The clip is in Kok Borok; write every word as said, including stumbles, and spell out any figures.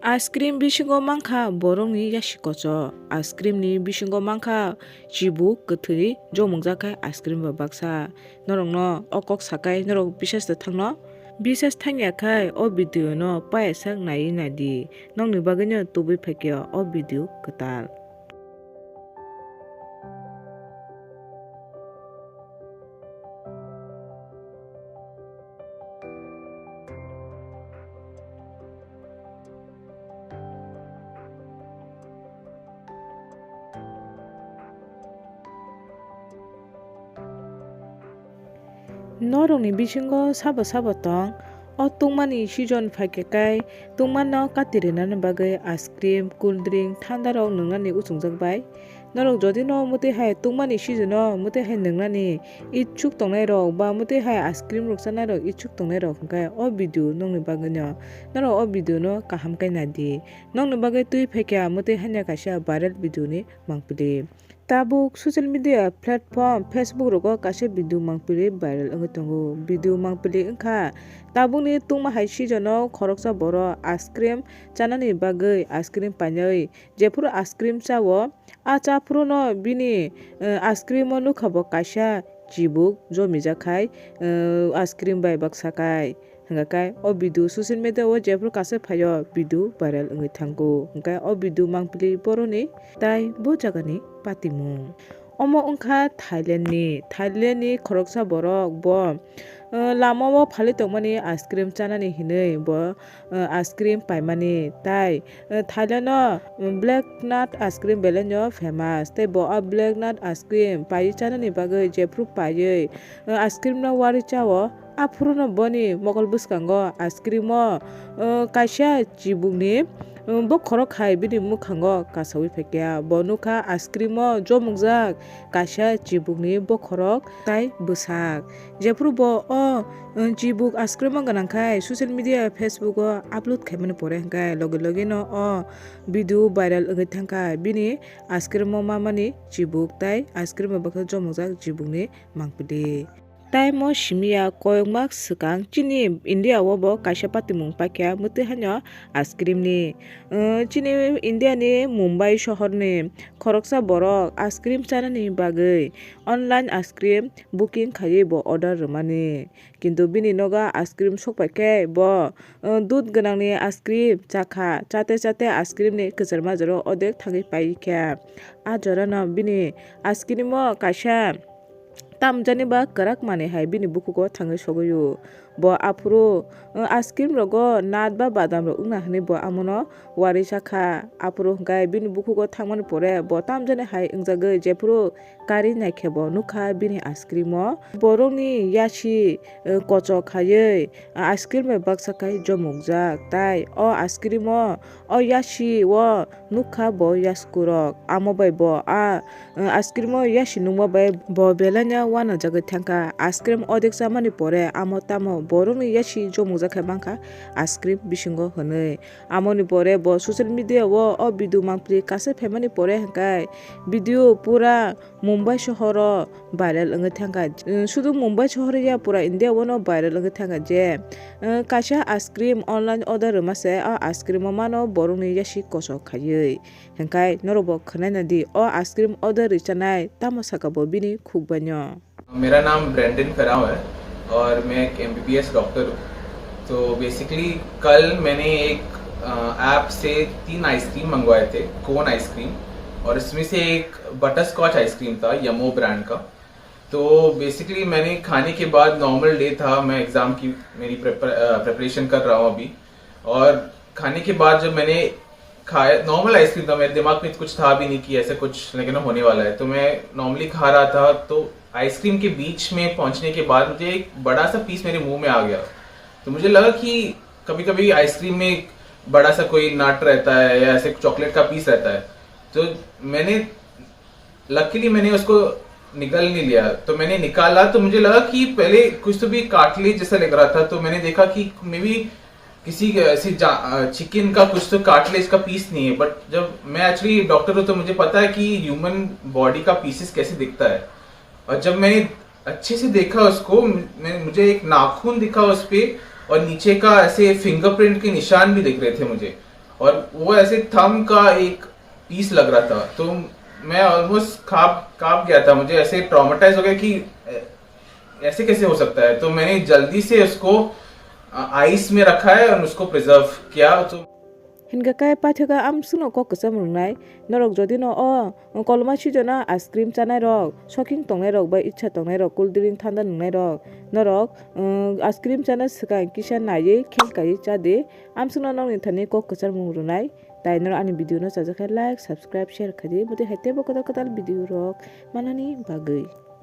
Ice cream bisingo mankha borokni yasi kocho. Ice cream ni bisingo mankha chibuk kwthwi jomukjak khai ice cream bai baksa. Norokno o kok sakai norok bisas da thangno. Bisas thangya khai o video no payasak naiwi naidi. Nokni bagwino tubui phaikhe o video kwtal. Norokni bisingo sabo sabo tong? O tungmani season phaikhe kai tungmano kati rwnani bagwi ice cream, cool drink, thandarok nwngnani uchungjak bai. Norok jodi no mwtwi hai tungmani season o mwtwi hai nwngnani ichuk tongnai rok ba mwtwi hai ice cream rok chanai rok ichuk tongnai rok hwnkhe o video nokni bagwi no norok o video no kaham khe naidi. Nokni bagwi twi phaikha mwtwi hanya kaisa viral video ni mangpili. Tabuk social media platform Facebook rogo kaisa video mangpili viral wngwi tongo. Video mangpili wngkha tabukni tungma hai season o khoroksa borok ice cream chanani bagwi ice cream painai. Jephuru ice cream chao, a cha phuru no bini, eh, ice cream o nukha bo kaisa chibuk jomijak khai, eh, ice cream bai baksa kai. Hwnkha khe o video social media o jephuru kaisa phaio video viral wngwi thango. Hwnkhe o video mangpili boroni tai bo jagani patimung. Omo wngkha Thailand ni, Thailand ni khoroksa borok bo, eh, lama o phalwi tongmani ice cream chanani hinwi bo, eh, ice cream paimani tai, eh, Thailand o, mm, Black Nut ice cream belai no famous tei bo o Black Nut ice cream paiwi chanani bagwi jephuru paiwi, eh, ice cream no uarwi chao. Aphuru no boni mokol bwskango ice cream o, uh, kaisa chibukni, um, bokhorok hai bini mwkhango kasaui phaikha. Bo nukha ice cream o jomukjak kaisa chibukni bokhorok tai bwsak. Jephuru bo o, um, chibuk ice cream o gwnang khai social media Facebook o upload khaimani pore hwnkhe logi logi no o video viral wngwi thangkha. Bini ice cream o mamani chibuk tai ice cream o baksa jomukjak chibukni mangpili. Time o simiya koyokma swkang chini India o bo kaisa patimung paikha mwtwi haino ice cream ni. Uh, chini India ni Mumbai sohor ni khoroksa borok ice cream chanani bagwi online ice cream booking khaiwi bo order rwmani. Kintu bini nogo ice cream sokpaikhe bo, uh, dudh gwnangni ice cream chakha. Chate chate ice cream ni kwchar majaro odek thangwi paikha. A jorano bini ice cream o kaisa tamjani ba kwrak manwi hai bini bukhugo thangwi sogwi o. Bo aphuru, uh, ice cream rogo nut ba badam rok wngna hwnwi bo amono uarwi chakha. Aphuru hwnkhe bini bukhugo thangmani pore bo tamjani hai wngjagwi jephuru karwi naikhe bo nukha bini ice cream o borokni yasi, uh, kochok khaiwi, uh, ice cream bai baksa khai jomukjak. Tai o ice cream o, o yasi o nukha bo yaskurok. Amo bai bo a, uh, ice cream o yasi nungma bai bo belai no uanajagwi thangkha. Ice cream odek chamani pore amo tamo borokni yasi jomukjak khe mankha ice cream bisingo hwnwi. Amoni pore bo social media o o video mangpili kaisa phaimani pore hwnkhe video pura Mumbai sohoro viral wngwi thangkha. Sudu Mumbai sohor ya, pura India o no viral wngwi thangkha je, uh, kaisa ice cream online order rwma se, o ice cream o mano borokni yasi kochok khaiwi. Hwnkhe norok bo khwnai nadi, o ice cream order richanai tamo saka bo bini khukbai no. मेरा नाम ब्रेंडन कराव है और मैं एक MBBS doctor हूँ। तो बेसिकली कल मैंने एक ऐप से तीन आइसक्रीम मंगवाए थे, कोन आइसक्रीम, और इसमें से एक बटर स्कॉच आइसक्रीम था यमो ब्रांड का। तो बेसिकली मैंने खाने के बाद, नॉर्मल डे था, मैं एग्ज़ाम की मेरी प्रिपरेशन कर रहा हूँ अभी, और खाने के बाद जब मैंने खाया, नॉर्मल आइसक्रीम था, मेरे दिमाग में कुछ था भी नहीं कि ऐसे कुछ लेकिन होने वाला है। तो मैं नॉर्मली खा रहा था, तो आइसक्रीम के बीच में पहुंचने के बाद मुझे एक बड़ा सा पीस मेरे मुंह में आ गया। तो मुझे लगा कि कभी कभी आइसक्रीम में एक बड़ा सा कोई नट रहता है या ऐसे चॉकलेट का पीस रहता है। तो मैंने लकीली मैंने उसको निकल नहीं लिया। तो मैंने निकाला तो मुझे लगा कि पहले कुछ तो भी कार्टिलेज जैसा लग रहा था, तो मैंने देखा कि मे बी किसी ऐसी चिकन का कुछ तो कार्टिलेज का पीस नहीं है। बट जब मैं एक्चुअली डॉक्टर हूँ तो मुझे पता है कि ह्यूमन बॉडी का पीसेस कैसे दिखता है। और जब मैंने अच्छे से देखा उसको, मैं मुझे एक नाखून दिखा उस पे, और नीचे का ऐसे फिंगरप्रिंट के निशान भी दिख रहे थे मुझे। और वो ऐसे थंब का एक पीस लग रहा था, तो मैं ऑलमोस्ट कांप कांप गया था। मुझे ऐसे ट्रॉमेटाइज हो गया कि ऐसे कैसे हो सकता है। तो मैंने जल्दी से उसको आइस में रखा है और उसको प्रिजर्व किया। तो Hinkhe khe paithakha amsukno kok kwcham rwngnai, norok jodi no o koloma season o ice cream chanai rok, soking tongnai rok bai icha tongnai rok, cool drink thanda nwngnai rok, norok ice cream chana swkang kisa naiwi khel kaiwi chadi. Amsukno nokni thani kok kwcharmung rwnai. Tai norok ani video no chajakhe like, subscribe, share khaidi, bwtwi hai teibo kwtal kwtal video rok manani bagwi.